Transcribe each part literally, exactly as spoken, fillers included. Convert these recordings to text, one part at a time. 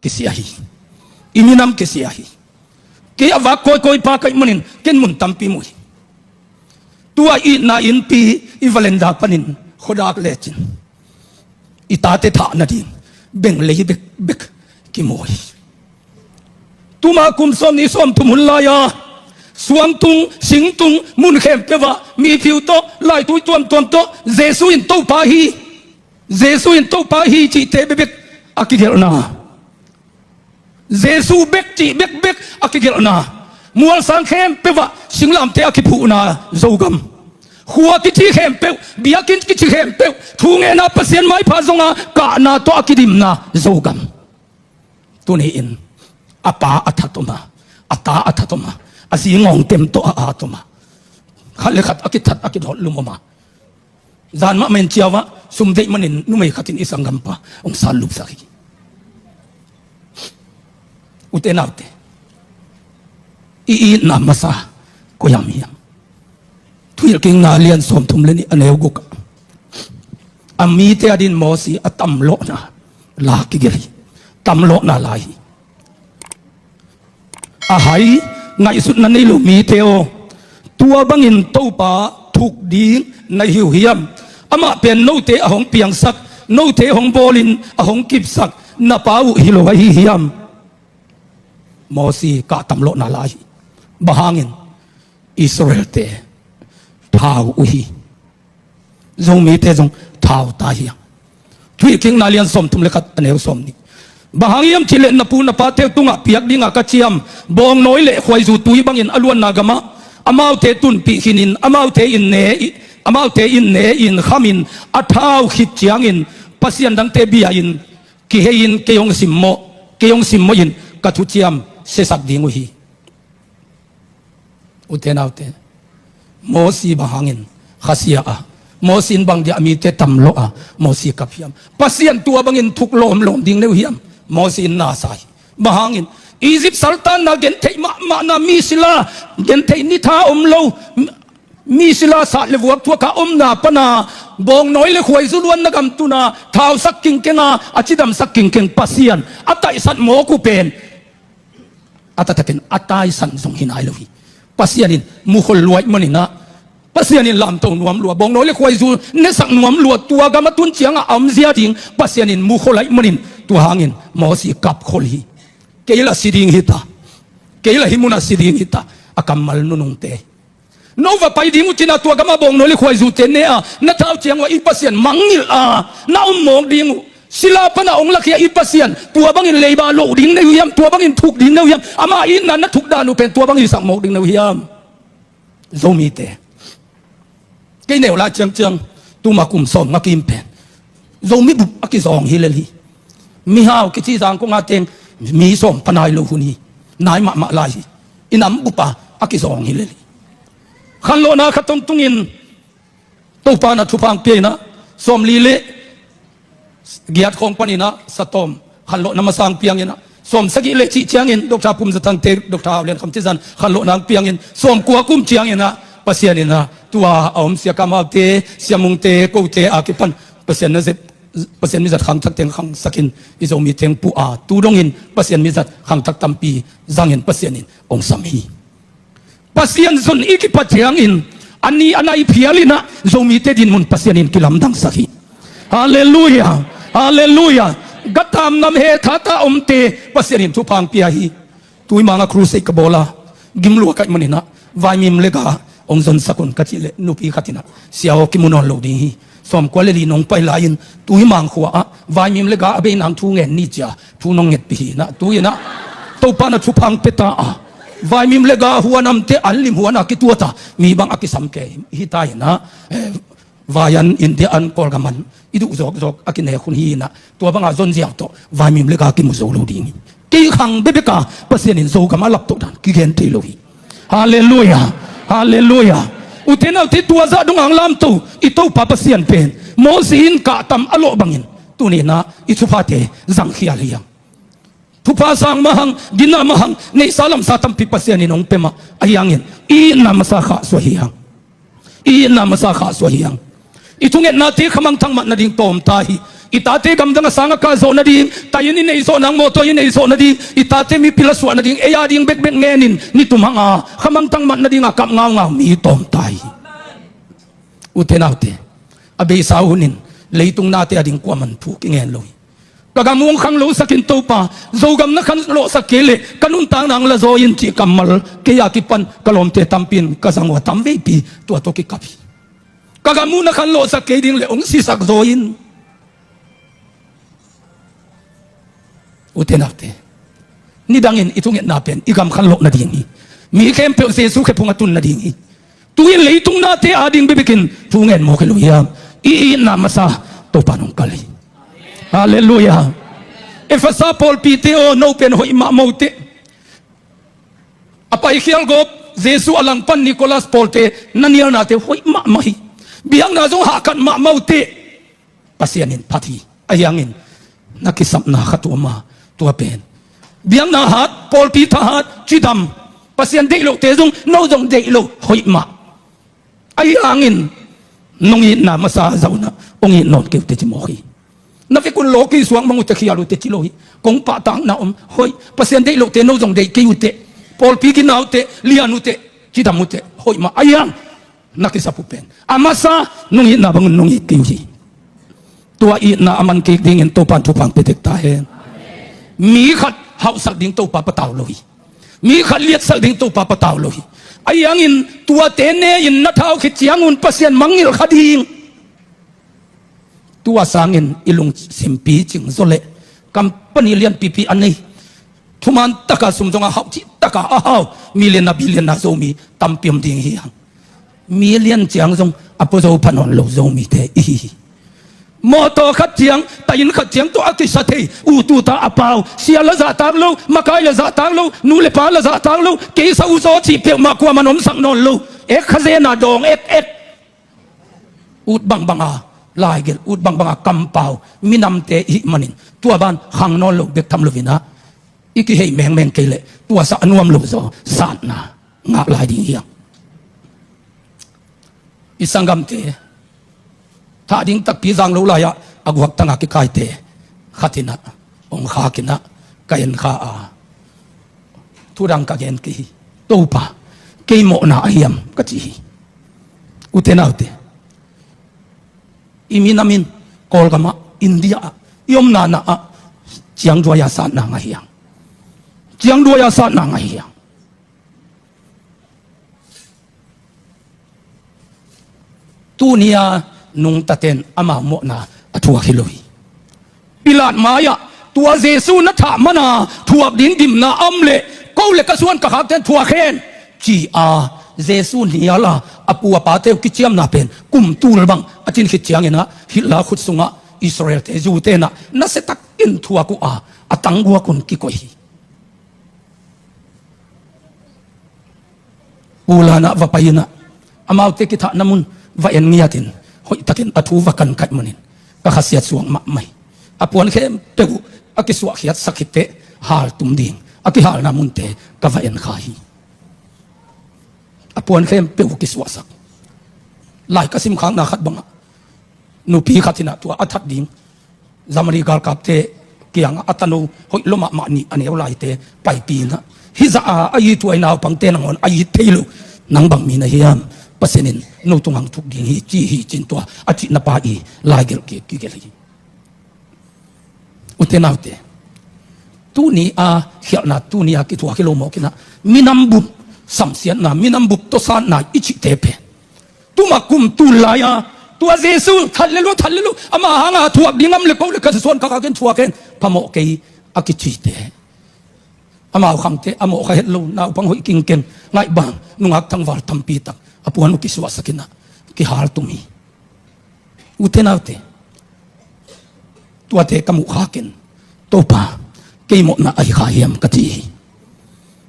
kisia hi. I minam kisia hi. Kei a vak kawikawi pa ka hih manin ken mun tampi mu hi. Tua i itna innpi i valenda panin khuadak lecin i tate thah nading beng lei bekbek kimu hi. Tuma kum sawmnih sawmthum hun lai-a suangtung singtung mun khempeuh ah miphiu tawh laitui tuamtuam tawh Jesu in Topa hi, Jesu in Topa hi cihte bekbek a kigelhna, Jesu bek cih bekbek a kigelhna, mualsang khempeuh ah singlamteh a kiphuhna Zogam, khua kici khempeuh, biakinn kici khempeuh, thungetna Pasian maipha zonga kahna tawh a kidimna Zogam. Tuni-in a pa a that om a, a ta a that om a, a zi ngawngtem tawh a at om a, khat le khat a kithat a kidawt lum om a, zan mahmah in ciau ah sum deih manin numei khatin i sanggampa hong sat lupsak hi. Ute naute, i itna masa koi-ah om hiam? Thuhilhkikna lian sawmthum le nih a neu guk ah a mite adingin Mosi a tamlawhna la kigelh hi. Tamlawhna la hi. A hai, ngaihsutna nei lo mite aw, tua bangin Topa thuk ding na hi uh hiam? Amah pen note a hong piangsak, note hong bawlin a hong kipsak na pa uh hi lo ahi hiam? Mosi kah tamlawhna la hi. Bang hangin? Israelte thau uh hi. Zomite zong thau ta hi hang. Thuhilhkikna lian sawmthum le khat a neu sawmnih. Bang hang hiam cih leh na pu na pate uh tungah piak dingah ka ciam bawngnawi le khuaizu tui bangin a luanna gamah amaute tunpih khinin amaute in ne, amaute in ne-in khamin a thau khit ciangin pasian dangte bia-in kihei-in kei hong simmawh, kei hong simmawhin ka thuciam siasak ding uh hi. Ute naute, Mosi bang hangin khasia a, Mosi in bang dia a mite tamlawh a, Mosi kap hiam? Pasian tua bangin thuk lawmlawm ding na hi uh hiam? Mosi in na sa hi. Bang hangin? Egypt saltanna gentheih mahmahna, mi sila gentheih nitha om lo, mi sila sat le vuak thuaka omna pana bawngnawi le khuaizu luanna gam tuna thausak kingkenga a cidamsak kingkeng Pasian a taisat mawk uh pen a taktakin a taisan zong hi nai lo hi. Pasian in mukhol lua ahih manin ah, Pasian in lamto nuam lua, bawngnawi le khuaizu nesak nuam lua, tua gam a tun ciangah a omzia ding Pasian in mukhol ahih manin tua hangin Mosi kapkhol hi. Kei la si ding hita, kei la hih munah si ding hita, a kammal nunungte. No va pai ding uh cina tua gamah bawngnawi le khuaizute ne a na thau ciang uh a i Pasian mangngilh a na om mawk ding uh. Sila pana hong lakhia i Pasian tua bangin leiba loh ding na hi uh hiam? Tua bangin thuk ding na hi uh hiam? Ama itna na thuk dan uh pen tua bangin sak mawk ding na hi uh hiam? Zomite, kei neu lai ciangciang tuma kum sawm nga kim pen Zomi bup a kizawng hi lel hi. Mihau kici Zangkong a teng mi sawm panai lo hun hi. Nai mahmah lai hi. I nam bup a a kizawng hi lel hi. Khanlawhna khat tungtungin Topa na thupha hong pia in ah, sawmli le giat khawng panin ah satawm khanlawhna masa hong piangin ah, sawmsagih le cih ciangin Doctor Pum Za Thangte, Doctor Hau Lian Kham cih zan khanlawhna hong piangin, sawmkua kum ciangin ah Pasian in ah tua a om Sia Kam Haute, Sia Mungte, kote a kipan Pasian na zep, Pasian mizat khangthak teng khangsakin i Zomi teng puh a, tu dongin Pasian mizat khangthak tampi zangin Pasian in hong sam hi. Pasian zon i kipat ciangin a ni a nai phial in ah Zomite dinmun Pasian in kilamdangsak hi. Halleluiah. Halleluiah. Gatam nam he thata omte Pasian in thupha hong pia hi. Tui manga crusade ka bawl a, gim lua ka hih manin ah vaimim le ga hong zonsak un ka cih leh nupi khat in ah, sia aw, kimu nawn lo ding hi. Sawmkua le li nong pai lai-in tui mang khua ah vaimim le ga a bei nang thu ngen ni cia thu nong ngetpih hi in ah, tu in ah Topa na thupha hong pia ta a, vaimim le ga huan amte an lim huan a kituat a, mi bang a kisam kei hi ta in ah, eh, vai an, India an, Kawlgam an i duh zawkzawk a kinek hun hi in ah, tua banga zon ziau tawh vaimim le ga kimu zo lo ding hi. Kei khang bekbek a Pasian in Zogam a laptoh dan kigen thei lo hi. Halleluiah. Halleluiah. Ute naute, tua zah dong hang lamto i Topa Pasian pen Mosi in kahtam a lawh bangin tuni in ah i thuphate zangkhial hi hang. Thupha sang mah hang, ginna mah hang, neihsa lamsa tampi Pasian in hong pia mah ahi hangin i itna masa khahsuah hi hang. I itna masa khahsuah hi hang. I thungetnate khamangthang mah nading tawm ta hi. I tate gamdang a sang a kah zawh nading, tai inn i neih zawh nang, mawtaw i neih zawh nading, i tate mipil a suah nading, ei a ding bekbek ngenin ni tum hang a, khamangthang mat nading a kap ngaungau mi tawm ta hi. Ute naute, a beisa hunin leitung nate a ding kuaman thu kingen lo hi. Ka gam uh hong khang lo sakin Topa, Zogam na khan lawhsak kei leh ka nuntakna hong la zaw in cih kammal kei a kipan ka lawmte tampi in ka zang uh a tam veipi tua tawh kikap hi. Ka gam uh na khan lawhsak kei ding leh hong sisak zaw in. Ute naute, nidangin i thungetna pen i gam khan lawh nading hi. Mi khempeuh Jesu khephung a tun nading hi. Tu-in leitung nate a ding bekbekin thu ngen mawk hi lo hiam? I itna masa Topa in hong kal hi. Halleluiah. Efesa pawlpite aw, no pen hoih mahmah uh teh. A paikhial gawp Jesu a langpan Nicholas pawlte na nialnate hoih mahmah hi. Biakna zong hahkat mahmah uh teh. Pasian in phat hi. Ahi hangin na kisapna khat uh om a, tua pen biakna hat, pawlpi thahat, cidam, Pasian deih lohte zong no zong deih lo hoih mah. Ahi hangin nong itna masa a zahna hong it nawn kei uh teh ci mawk hi. Na vekun lawki suang mang uh teh, khial uh teh ci lo hi. Kong pahtakna om hoih, Pasian deih lohte no zong deih kei uh teh, pawlpi gina uh teh, lian uh teh, cidam uh teh hoih mah. Ahi hang na kisap uh pen a masa nong itna bangun nong it kei uh hi. Tua itna a man kik dingin Topa in thupha hong pia tek ta hen. Mi khat hauhsak ding Topa patau lo hi. Mi khat liatsak ding Topa patau lo hi. Ahi hangin tuate ne-in na thau khit ciangun Pasian mangngilh kha ding. Tua sangin i lungsim picing zaw leh company lianpipi a nei, thuman taka sum zong a hau, cih taka a hau, million a billion a Zomi tampi om ding hi hang. Million ciang zong a pua zo pha nawn lo Zomite i hi hi. Mawtaw khat ciang, tai inn khat ciang tawh a kisa thei, ut ut a a pau, sia la zahtak lo, makai la zahtak lo, nu le pa la zahtak lo, kei sa uh zaw cih peuhmah kuaman omsak nawn lo. Ek khazena dawng ek ek. Ut bangbanga laigelh, ut bangbanga kampau minamte i hih manin tua ban khang nawn lo bek tham loin ah, i kihei mengmeng kei leh tua sa a nuam lo zaw satna ngah lai ding hi hang. I sanggamte thah ding takpi zang lo lai-ah a guaktanga kikaite khat in ah hong khak in ah, ka en kha a, thu dang ka gen kei hi. Topa, kei mawhna a hiam ka ci hi. Ute naute, i minam in Kawlgam ah, India ah, i omna na ah ciangduai a satna ngah hi hang. Ciangduai a satna ngah hi hang. Tuni-a nungtaten amau mawhna a thuak hi lo hi. Pilat mai-ah tua Jesu na thah mana thuak ding gimna a om leh ko le ka suan ka khakten thuak hen, ci-a Jesu nial a, a pu a pate uh kiciamna pen kum tul bang a cin khit ciangin ah Hitler khut sungah Israel-te, Jew-te in ah nasiatakin thuak uh a, a tangguak un kikoih hi. Pu Lan ah va pai in ah, amaute kithahna mun va en ngiatin, hoihtakin a thu va kan kaih manin ka khasiat suak mahmah hi. A puan khempeuh uh a kisuahkhiatsak khit teh haltum ding a kihalna munte ka va en kha hi. A puan khempeuh uh kisuahsak. Lai ka simkhakna khat bangah nupi khat in ah tua a that ding Germany galkapte kiangah a tano hoih lua mahmah nih a neu laite paipih in ah, hih zah a a it uh a, i naupangte nangawn a it thei lo, nang bang mi na hiam? Pasian in no tungah hong thuk ding hi, ci hi, ci-in tua a cihna pa i laigelh ki, kigelh hi. Ute naute, tuni a khialhna, tuni a kithuak hi lo mawk in ah, minam bup samsiatna, minam bup tawsatna i cihte pen tuma kum tul lai-a tua Jesu that le lua, that le lua, ama hanga thuak ding om le ko le ka suan ka khakin thuak hen, phamawh kei a kicite. Amau khangte a mawh kha het lo, naupang hoih kingkeng, ngaihbang, nungak tangval tampi tak a puan uh kisuahsak in ah kihaltum hi. Ute naute, tuate ka muh khakin, Topa, kei mawhna ahi kha hiam ka ci hi.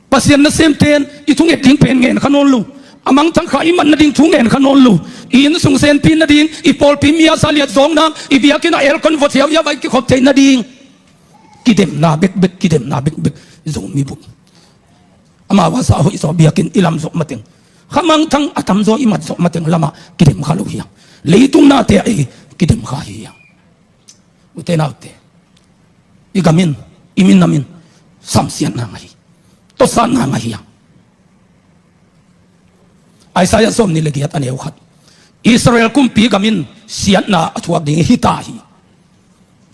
Pasian nasemte in i thunget ding pen ngen kha nawn lo, a mangthang kha i mat nading thu ngen kha nawn lo. I innsung senpi nading, i pawlpi mi a sa liat zawng nang, i biakinn ah aircon vot hiauhiau a i kikhop theih nading, kidemna bekbek, kidemna bekbek. Zomi bup, amau a sa hoih zaw biakinn i lam zawh mateng, kha mangthang a tamzaw i mat zawh mateng lamah kidem kha lo hi hang. Leitung nate ah ei kidem kha hi hang. Ute naute, i gam in, i minam in samsiatna ngah hi, tawsatna ngah hi hang. Isaiah sawm nih le giat a neu khat. Israel kumpi gam in siatna a thuak ding hi ta hi.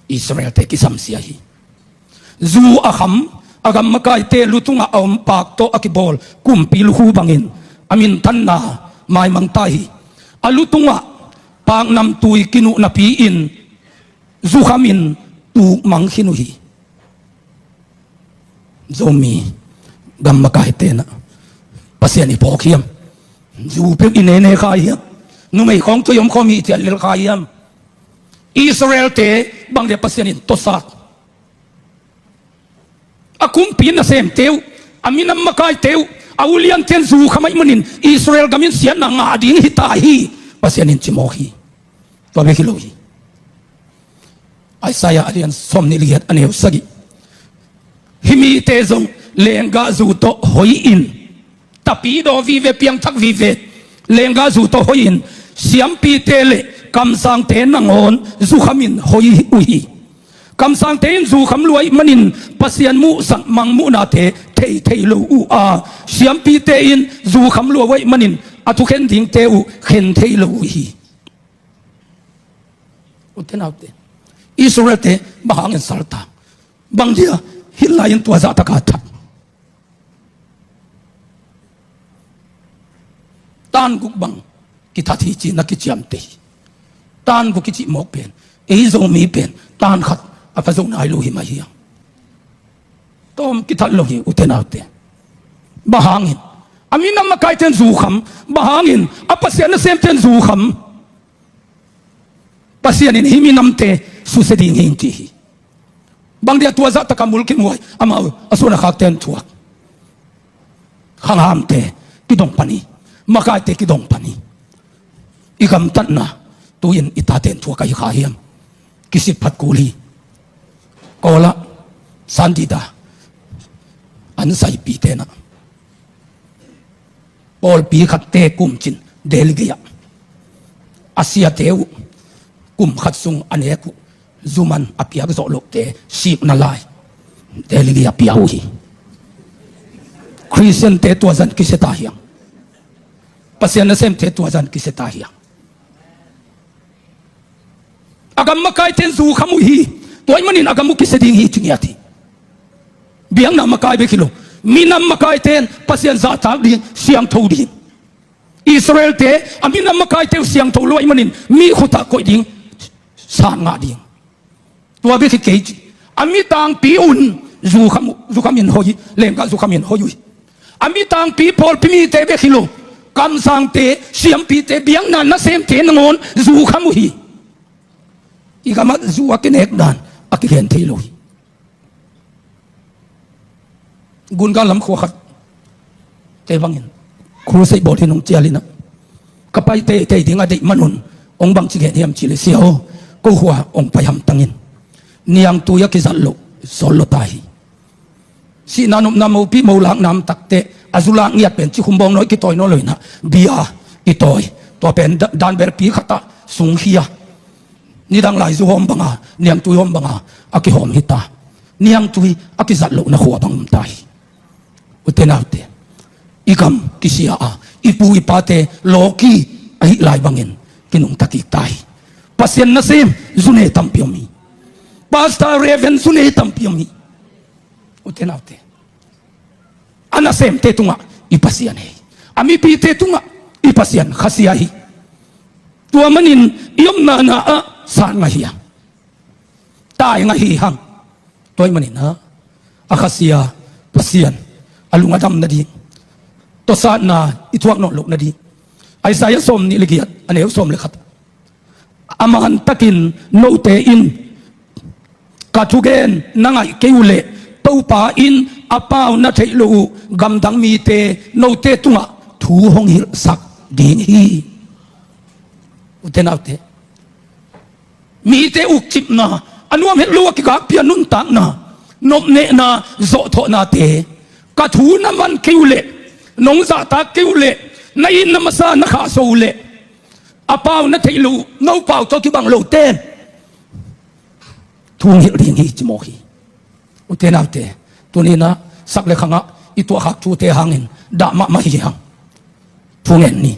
Israelte kisamsia hi. Zu a kham, a gam makaite lu tungah a om paak tawh a kibawl kumpi lukhu bangin a minthanna maimang ta hi. A lu tungah paak namtui kinuh napi-in zu khamin tukmang khin uh hi. Zomi gam makaite na Pasian i phawk hiam? Zu peuh i nene kha hiam? Numei khawng tui om khawm hi ci-a lel kha hiam? Israelte bang dia Pasian in tawsat? A kumpi nasemte uh, a minam makaite uh, a uliante in zu kham ahih manin Israel gam in siatna ngah ding hi ta hi, Pasian in ci mawk hi. Tua bek hi lo hi. Isaiah a lian sawm nih le giat a neu sagih. Hih mite zong lenggah zu tawh hoi in, tapidaw vive, piangthak vive, lenggah zu tawh hoi in, siampite le kamsangte nangawn zu khamin hoi uh hi. Kamsangte in zu kham lua ahih manin Pasian muhsak mangmuhnate thei thei lo uh a, siampite in zu kham lua uh ahih manin a thukhen dingte uh khen thei lo uh hi. Ute naute, Israelte bang hangin salta? Bang dia hih lai-in tua zahtaka that? Tan guk bang kithat hi ci-in a kiciamteh hi. Tan guk kicih mawk pen, ei Zomi pen tan khat a pha zo nai lo hi mah hiam? Tawm kithat lo hi, ute naute. Bang hangin a minam makaite in zu kham? Bang hangin a Pasian nasemte in zu kham? Pasian in hih minamte susia ding hi ci hi. Bang dia tua zahtaka mulkimhuai, amau a suan a khakte in thuak? Khanghamte kidong pan hi. Makaite kidong pan hi. I gamtatna tu-in i tate in thuak ahi kha hiam? Kisik phat kul hi. Kawlah Sandida an saipite na pawlpi khatte kumcin Delhi gei-ah a siate uh kum khat sung a nek uh zuman a piak zawh lohte sikna lai Delhi gei-ah pia uh hi. Khristiante tua zah kisia ta hiam? Pasian nasemte tua zah kisia ta hiam? A gam makaite in zu kham uh hi. Tua ahih manin a gam uh kisia ding hi ci ngiat hi. Biakna makai bek hi lo, minam makaite in Pasian zahtak ding, siangtho ding. Israelte a minam makaite uh siangtho lo ahih manin mi khutah koih ding, san ngah ding. Tua bek hi kei ci. A mi tangpi un zu kham uh, zu khamin hoi, lenggah zu khamin hoi uh hi. A mi tangpi pawlpi mite bek hi lo, kamsangte, siampite, biakna nasemte nangawn zu kham uh hi. I gamah zu a kinek dan a kigen thei lo hi. Gunga lam khua khat te bangin crusade bawl hi nung cial inah ka pai teitei ding a deih manun hong bangci gen hiam cih leh, sia aw, ko khua hong pai hamtangin niangtui a kizat loh sawl lo ta hi. Sihna nopna mopi mo lakna om takteh a zu lak ngiat pen cikhum bawng nawi kitawi nawn lo inah bia kitawi, tua pen da-, danbelpi khatah sungkhia, nidang lai zu hawm banga, niangtui hawm banga a kihawm hi ta. Niangtui a kizat lohna khua bang om ta hi. Ute naute, i gam kisia a, i pu i pate lawki ahih lai bangin kinungta kik ta hi. Pasian nasem zu ne tampi om hi. Pastor, Reverend zu ne tampi om hi. Ute naute, a nasemte tungah i Pasian hi. A mipite tungah i Pasian khasia hi. Tua manin i omna na ah san ngah hi hang. Tai ngah hi hang. Tua ahih manin ah a khasia Pasian a lung a dam nading, tawsatna i thuak nawn loh nading, Isaiah sawm nih le giat a neu sawm le khat. A mantakin note in ka thugen na ngaih kei uh leh Topa in a pau na theih loh uh gamdang mite note tungah thu hong hilhsak ding hi. Ute naute, mite ukcipna, a nuam het lo a kigakpi a nuntakna, nopnehna, zawhthawhnate ka thu na man kei uh leh, nong zahtak kei uh leh, na itna masa na khahso uh leh, a pau na theih loh, no pau tawh kibang lote in thungilh ding hi ci mawk hi. Ute naute, tuni-in ah sak le khangah i tuahkhak thute hangin dah mahmah hi hang. Thungen ni.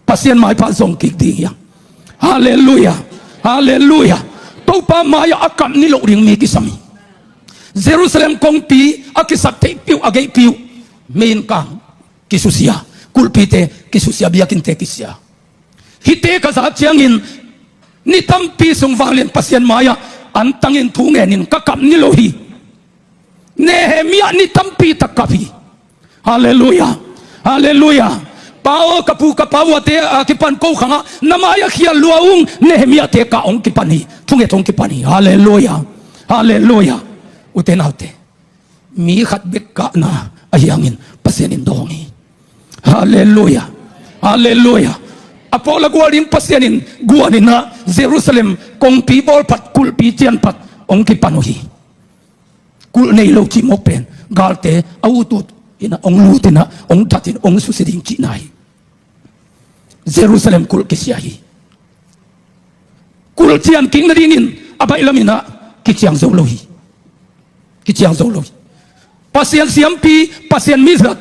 Pasian maipha zong kik ding hi hang. Halleluiah. Halleluiah. Topa mai-ah a kap niloh ding mi kisam hi. Jerusalem kongpi a kisat theihpih uh, a geihpih uh, meiin kang kisusia, kulhpite kisusia, biakinnte kisia. Hihte ka zak ciangin ni tampi sung vanglian Pasian mai-ah antangin thu ngenin ka kap niloh hi. Nehemiah ni tampi tak kap hi. Halleluiah. Halleluiah. Pa aw, ka pu ka pa uate a kipan ko khangah na mai-ah khial lua ung. Nehemiahte kah hong kipan hi. Thunget hong kipan hi. Halleluiah. Halleluiah. Ute naute, mi khat bek kahna ahi hangin Pasian in dawng hi. Halleluiah. Halleluiah. A pawl a gual ding Pasian in guan in ah Jerusalem kongpi bawl phat, kulhpi cian phat hong kipan uh hi. Kulh nei lo cih mawk pen galte a utut in ah hong lut in ah hong that in hong susia ding cihna hi. Jerusalem kulh kisia hi. Kulh cian kik nadingin a baih lam in ah kiciang zo lo hi. Kiciang zo lo hi. Pasian siampi, Pasian mizat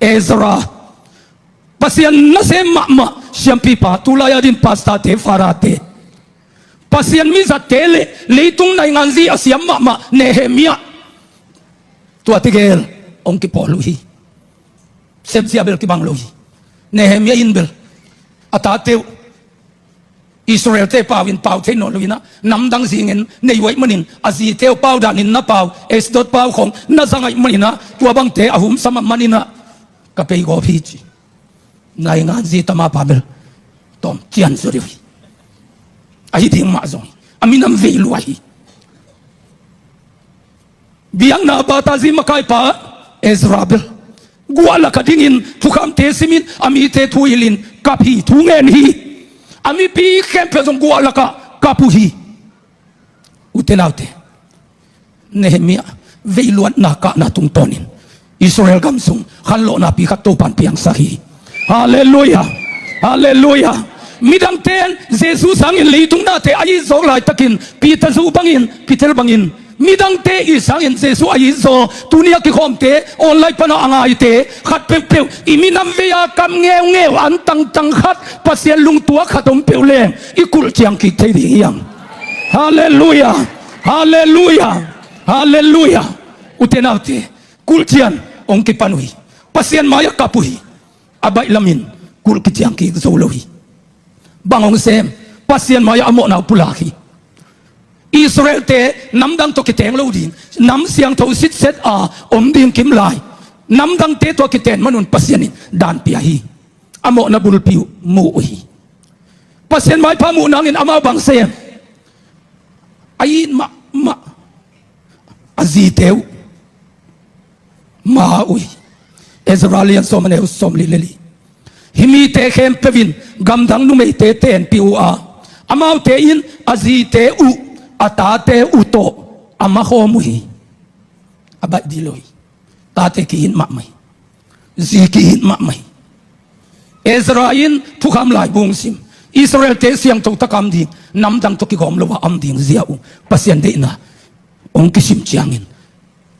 Ezra, Pasian nasem mahmah siampipa, tulai-a ding pastorte, father-te, Pasian mizatte le leitung naingan zi a siam mahmah Nehemiah, tuate gel hong kipawl uh hi. Sepzia bel kibang lo hi. Nehemiah in bel a tate uh Israelte pau in pau thei nawn lo in ah, namdang zingin nei uh ahih manin, a zite uh pau danin na pau, Ashdod pau khawng na zang ahih manin ah, tua bangte a humsam ahih manin ah ka pei gawp hi ci. Naingan zi tama pa bel tawm cian zaw deuh hi. Ahi ding mah zong hi. A minam vei lua hi. Biakna bata zi makaipa Ezra bel guah lakah dingin thukhamte simin, a mite thu hilhin kap hi, thu ngen hi. A mipi khempeuh zong guah lakah kap uh hi. Ute naute, Nehemiah veiluatna kahna tungtawnin Israel gam sung khanlawhna pi khat Topan piangsak hi. Halleluiah. Halleluiah. Midangte in Jesu sangin leitung nate a it zawk laitakin Peter zuh bangin, Peter bangin midangte i sangin Jesu a it zaw, tuni a kikhawmte, online pana a ngaite, khat peuhpeuh i minam vei-a kap ngeungeu, an tangtang khat, Pasian lungtuak khat om peuh leng i kulh ciang kik thei ding hi hang. Halleluiah. Halleluiah. Halleluiah. Ute naute, kulh cian hong kipan uh hi. Pasian mai-ah kap uh hi. A baih lamin kulh kiciang kik zo lo hi. Bang hong sem? Pasian mai-ah a mawhna uh pulak hi. Israelte namdang tawh kiteng lo ding, nam siangtho sitset a om ding kimlai, namdangte tawh kiten manun Pasian in dan pia hi. A mawhna bulpi uh mu uh hi. Pasian maipha muh nangin amau bang sem? A it mahmah a zite uh ma uh hi. Ezra lian sawm, a neu sawmli le li. Hih mite khempeuh in gamdang numeite tenpih uh a, amaute in a zite uh, a tate uh tawh a makhawm uh hi. A baih dih lo hi. Tate ki-it mahmah hi. Zi ki-it mahmah hi. Ezra in thukham laibu hong sim, Israelte siangtho taka om ding, namdang tawh kigawm lo a om ding zia uh Pasian deihna hong kisim ciangin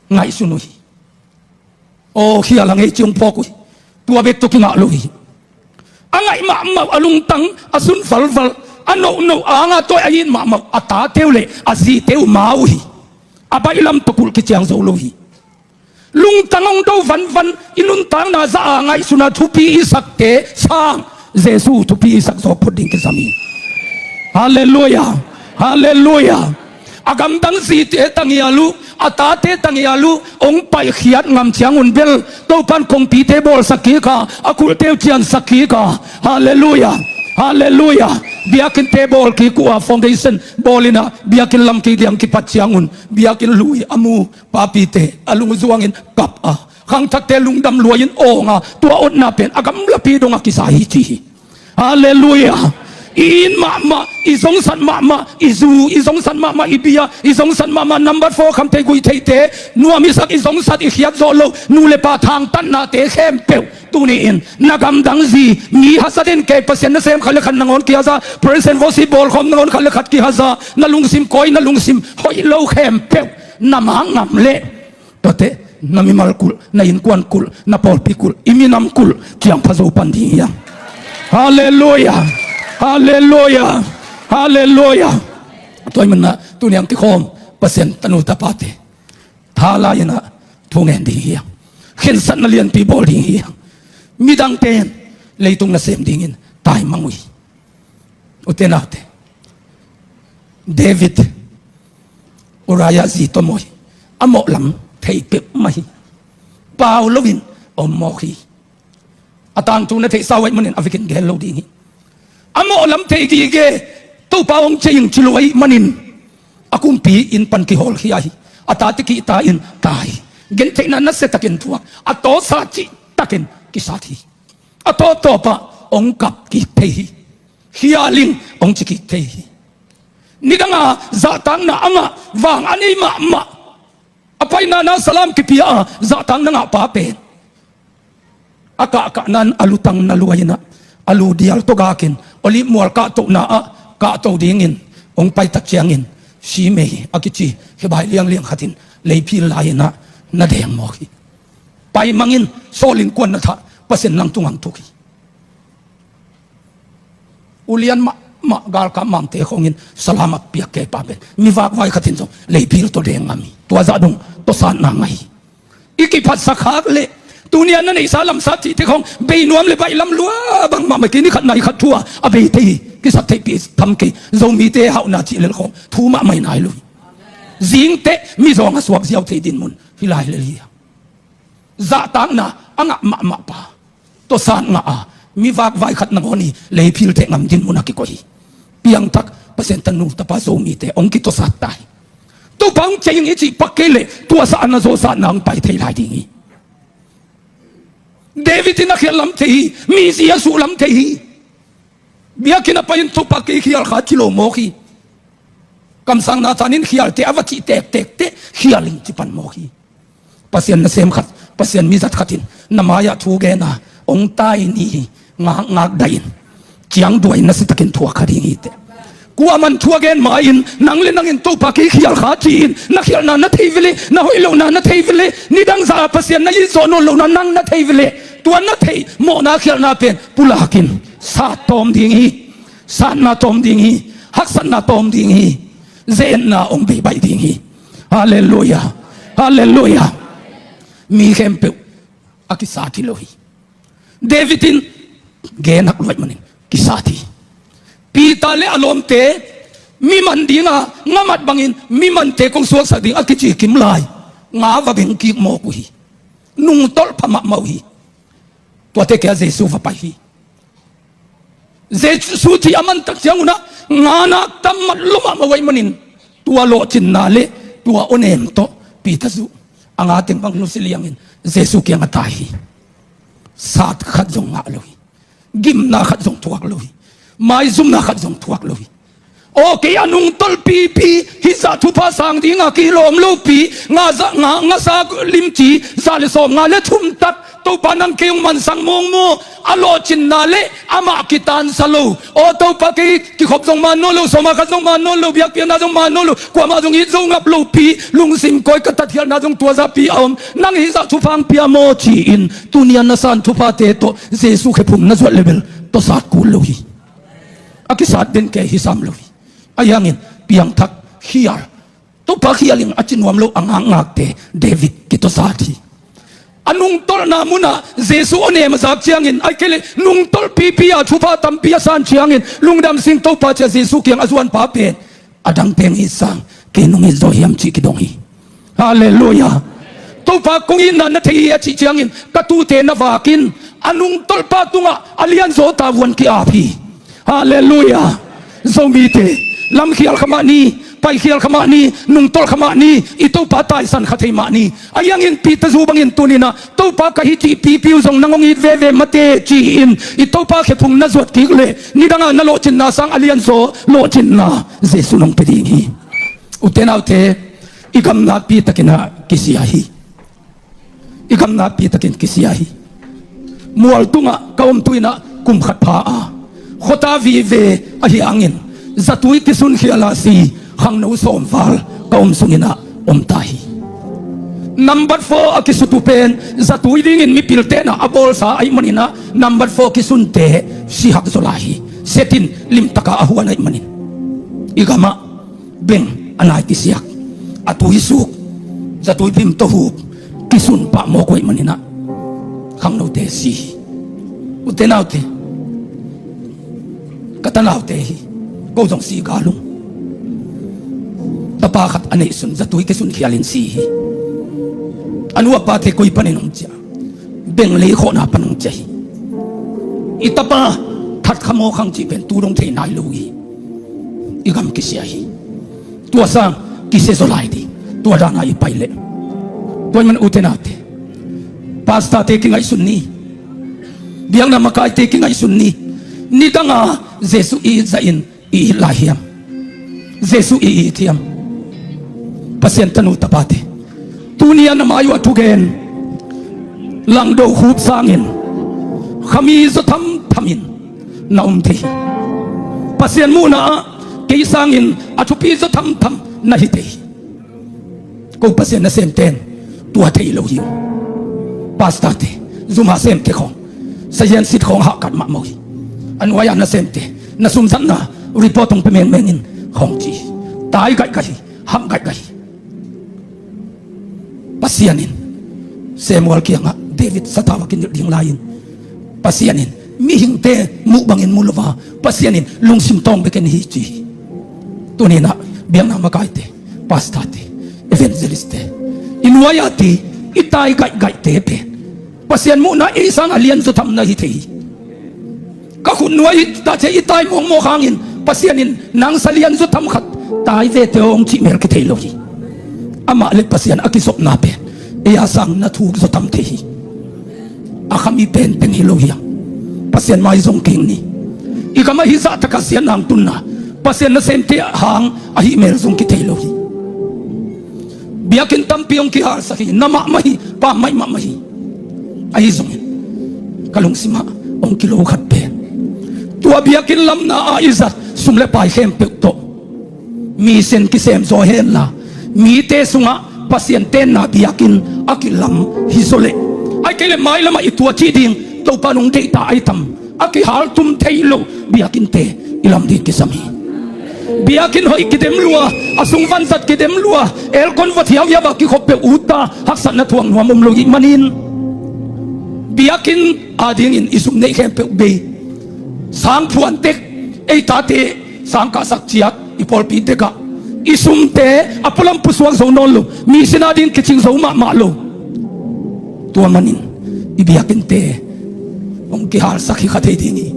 ngaihsun uh hi. Aw, khial a ngei ci hong phawk uh hi. Tua bek tawh kingah lo hi. A ngaih mahmah, a lungtang a sun valval, a nohnoh a anga tawi a it mahmah a tate uh le a zite uh ma uh hi. A baih lam tawh kulh kiciang zo lo hi. Lungtang hong do vanvan, i nuntakna zah a ngaihsuna thupi i sakte sang Jesu thupi i sak zawk phot ding kisam hi. Halleluiah. Halleluiah. A gamdang zite tangial uh, a tate tangial uh hong paikhiat ngam ciangun bel Topan kongpite bawlsak kik a, a kulhte uh ciansak kik a. Halleluiah. Halleluiah. Biakinnte bawl kik uh a, foundation bawl in a, biakinn lam kik diang kipat ciangun biakinn lui a mu papite a lungzuangin kap a, khangthakte lungdam luai-in awng a, tua otna pen a gamlapi dongah kisa hi ci hi. Halleluiah. I inn mahmah, i zongsat mahmah, i zu i zongsat mahmah, i bia i zongsat mahmah, number four kham thei guih theite, nuam i sak i zongsat i khiat zawh loh, nu le pa thangtatnate khempeuh tuni-in na gamdang zi, mi haza den kei, Pasian nasem khat le khat nangawn kihaza, praise and worship bawlkhawm nangawn khat le khat kihaza, na lungsim kawi, na lungsim hoih lo khempeuh na mangngam leh, tuate na mimal kulh, na innkuan kulh, na pawlpi kulh, i minam kulh ciangpha zo pan ding hi hang. Halleluia. Halleluia. Halleluia. Tua hi manah tuni hang kikhawm Pasian tanu tapate tha lai-inah thu ngen ding hi hang. Khensatna lianpi bawl ding hi hang. Midangte in leitung nasem dingin taimang uh hi. Ute naute, David Uriah zi tawh mawi, a mawhlam thei peuhmah hi. Pau loin om mawk hi. A tangthu na theihsa uh ahih manin a vekin gen lo ding hi. A mawhlam thei gige, Topa hong ciah ing ci lo ahih manin a kumpi inn pan kihawlkhia hi. A tate kihta in tai. Gentheihna nasiatakin thuak, a tawsa cihtakin kisat hi. A tawptawpah hong kap kik thei hi. Khial ing hong ci kik thei hi. Nidanga zahtakna a ngah, vang a nei mahmah, a paina na salam kipia a zahtakna ngah pa pen a kahkahna in a lutang na luai-inah a lu dial tawh gakin Olive mual kahtohna ah kahto dingin hong paitak ciangin Shimei a kici khebai liangliang khatin leiphil lai-inah na deng mawk hi. Paimang in, Saul innkuan na thah, Pasian nang tungah thuk hi. Ulian mahmah galkap mangte khawngin salam a piak kei pa pen mi vakvai khatin zong leiphil tawh deng ngam hi. Tua zah dong tawsatna ngah hi. I kiphatsak khak leh tuni-a na neihsa lamsat cihte khawng bei nuam le baih lam lua bangmah mai kei, ni khat nai khat thu-a a bei thei hi. Kisat theihpih tham kei, Zomite hauhna cih lel khawng thu mahmah hi nai lo hi. Zingteh mizawng a suak ziau thei dinmun hi lai lel hi. Zahtakna a ngah mahmah pa tawsat ngah a, mi vakvai khat nangawn hi leiphil teh ngam dinmun a kikoih hi. Piangthak Pasian tanu tapa Zomite hong kitawsat ta hi. Topa hong ciah ing i cih pak kei leh tuasah a na zawhsatna hong pai thei lai ding hi. David in a khialh lam thei hi. Mizi a suh lam thei hi. Biakinn a pai-in Topa kei khial kha ci lo mawk hi. Kamsang Nathan in khialte a va cih tektek teh khial ing ci pan mawk hi. Pasian nasem khat, Pasian mizat khat in na mai-ah thu gen a, hong tai ni, ngakngak dah in, ciangduai nasiatakin thuak kha ding hi teh. Kuaman thu a gen ma-in nang le nang in Topa kei khial kha ci-in na khialhna na thei veleh, na hoih lohna na thei veleh, nidang zah a Pasian na it zawh nawn lohna nang na thei veleh, tua na theih mawhna khialhna pen pulakin sat tawm ding hi. Satna tawm ding hi. Haksatna tawm ding hi. Ze-etna hong bei baih ding hi. Halleluia. Halleluia. Mi khempeuh a kisat hi lo hi. David in gen hak luaih manin kisat hi. Peter le a lawmte mi man dinga nga mat bangin mi mante kong suaksak ding a kici kim lai nga va beng kik mawk uh hi. Nungtolh pha mahmah uh hi. Tuate kia Jesu va pai hi. Jesu thih a mantak ciangunah nganak tam mat lua mahmah uh ahih manin tua lawhcinna le tua awnem tawh Peter zuh a, nga teng bang nusia liangin Jesu kiangah tai hi. Sat khat zong ngah lo hi. Gimna khat zong thuak lo hi. Maizumna khat zong thuak lo hi. Aw, kei a nungtolh pipi hih zah thupha sang dinga kilawm lopi nga za, nga, ngasa limci za le sawm nga le thum tak Topa nang kei hong mansak mawngmawng a lawhcinna le amah kitansa lo. Aw Topa, kei kikhop zong man nawn lo, sawma khat zong man nawn lo, biakpiakna zong man nawn lo, kuamah zong it zo ngap lopi, lungsim kawi ka tatkhialhna zong tua zahpi a om, nang hih zah thupha hong pia maw ci-in tuni-a na san thuphate tawh Jesu khephung na zuat le bel tawsat kul lo hi. A kisat den kei hi sam lo hi. Ahi hangin piangthak khial, Topa khial ing a ci nuam lo a ngakngakte David kitawsat hi. A nungtolhna munah Jesu awnem a zak ciangin, ahih kei leh nungtolh pipi a thupha tampi a san ciangin lungdam sing Topa ci-a Jesu kiang a zuan pa pen a dang peng it sang, kei nong it zaw hiam cih kidong hi. Halleluia. Topa kong itna na thei hi a cih ciangin ka tuute na vak in a nungtolhpa tungah a lianzaw tavuan ki-ap hi. Halleluia. Zomite, lamkhial khamah ni, paikhial kha mah ni, nungtolh kha mah ni, i Topa taisan kha thei mah ni. Ahi hangin Peter zu bangin tuni-in ah, Topa ka hi cih pipi uh zong nang hong it veve mate ci-in i Topa khephung na zuat kik leh nidang a na lawhcinna sang a lianzaw lawhcinna Jesuh in hong pia ding hi. Ute naute, i gam nakpi takin ah kisia hi. I gam nakpi takin kisia hi. Mual tungah ka om tu-in ah kum khat pha a, khuata vive ahi hangin zatui kisun khial a si khangno sawm val ka om sungin ah om ta hi. Nambat four a kisut uh pen zatui dingin mipilte in ah a bawlsa ahih manin ah nambat four kisunte sihak zaw lai hi. Setin limtaka a huan ahih manin i gamah beng a nai kisiak, a tuisuk, zatui bim tawh hup kisun pah mawk uh ahih manin ah khangnote si hi. Ute naute, ka tanaute hi, ko zong si gal ung. Tapa khat a neihsun zatui kisun khialin si hi. A nu a pate koi panin hong ciah? Beng lei khawhna pan hong ciah hi. I tapa that kha mawk hang cih pen tu dong thei nai lo hi. I gam kisia hi. Tua sang kisia zaw lai ding, tua dan a i pai leh. Tua ahih man ute naute, pastorte kingaihsun ni. Biakna makaite kingaihsun ni. Nidang a Jesuh i it zahin i it lai hiam? Jesuh i it hiam? Pasian tanu tapate, tuni a na mai uh a thugen langdo khup sangin khami zaw thamthamin na om thei hi. Pasian muhna ah kei sangin a thupi zaw thamtham na hi thei hi. Ko Pasian nasemte in tua thei lo hi. Pastorte, zuma semte khawng, sazian sit khawng hahkat mahmah uh hi. A nuai-a nasemte, na sumzatna report hong pia mengmeng in khawng ci hi. Tai gaihgaih hi, hak gaihgaih hi. Pasian in Samuel kiangah David satau a kinilh ding lai-in Pasian in mihingte muh bangin mu lo a, Pasian in lungsim tawng bekin hi ci hi. Tuni-in ah biakna makaite, pastorte, evangelistte, i nuai-a ti, i tai gaihgaihte pen Pasian muhna ei sang a lianzaw tham na hi thei hi. Ka khut nuai-ah i tai mawkmawk hangin Pasian in nang sa lianzaw tham khat tai veve hong cih mel kithei lo hi. Amah le Pasian a kizopna pen ei a sang na thuk zaw tham thei hi. A khami penpen hi lo hi hang. Pasian mai zong kik ni. I gam ahi zah taka siatna hong tunna, Pasian nasemte hang ahih mel zong kithei lo hi. Biakinn tampi hong kihalsak hi, na mahmah hi, pammaih mahmah hi. Ahi zongin ka lungsimah hong kilo khat pen, tua biakinn lamna a i zat sum le pai khempeuh tawh mission kisem zaw henla, mite sungah Pasian tenna biakinn a kilam hi zaw leh, ahih kei leh mailamah i tuaci ding Topa in hong deihta ahi tam? A kihaltum thei lo biakinnte i lam ding kisam hi. Biakinn hoih kidem lua, a sung vanzat kidem lua, aircon va thiauhiau a kikhop peuh utta haksatna thuak nuam om lo ahih manin, biakinn adingin i sum neih khempeuh bei, sang phuan tek, ei tate sang kahsak ciat i pawlpi dekah i sumte a pualam pusuak zo nawn lo, mission ading kicing zo mahmah lo. Tua manin i biakinnte hong kihalsak hi kha thei ding hi.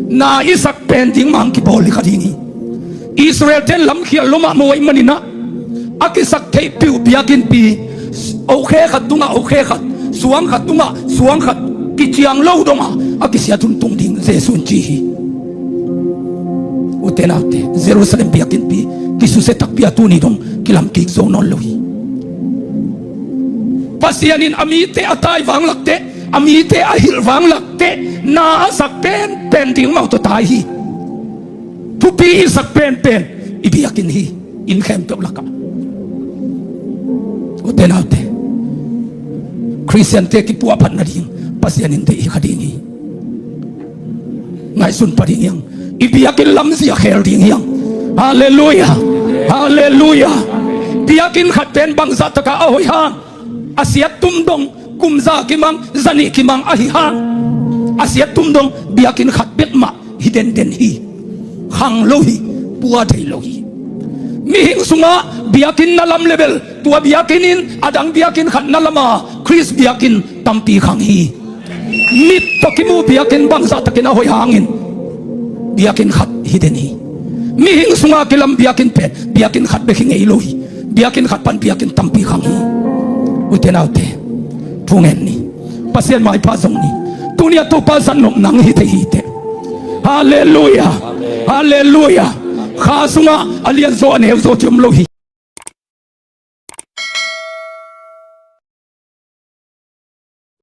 Na i sak pen ding mah hong kibawl hi kha ding hi. Israel-te in lamkhial lo mahmah uh ahih manin ah, a kisak theihpih uh biakinnpi, okhia khat tungah okhia khat, suang khat tungah suang khat, kiciang lo dongah a kisia tuntung ding Jesuh in ci hi. Ute naute, Jerusalem biakinnpi kisusia takpi a tuni dong kilam kik zo nawn lo hi. Pasian in a mite a tai vanglak teh, a mite a hilh vanglak teh, na a sak penpen ding mah uh tawh tai hi. Thupi i sak penpen i biakinn hi. Inn khempeuh lakah, ute naute, Khristiante kipuahphat nading Pasian in deih hi kha ding hi. Ngaihsun pah ding hi hang. I biakinn lamzia khel ding hi hang. Halleluiah. Halleluiah. Biakinn khat pen bangzah takah a hoih hang? A siattum dong kum za kimang, za nih kimang ahi hang. A siattum dong biakinn khat bek mah hi denden hi. Khang lo hi. Pua thei lo hi. Mihing sungah biakinn na lam le bel, tua biakinn in a dang biakinn khat na lam a, Khrist biakinn tampi khang hi. Mit tawh kimu biakinn bangzah takin a hoih hangin biakinn khat hi den hi. Mihing sungah kilam biakinn pen biakinn khat bek hi ngei lo hi. Biakinn khat pan biakinn tampi khang hi. Ute naute, thungen ni. Pasian maipha zong ni. Tuni a Topa zat nop nang hi thei hi teh. Halleluia. Halleluia. Kha sungah a lianzaw a neuzaw ci om lo hi.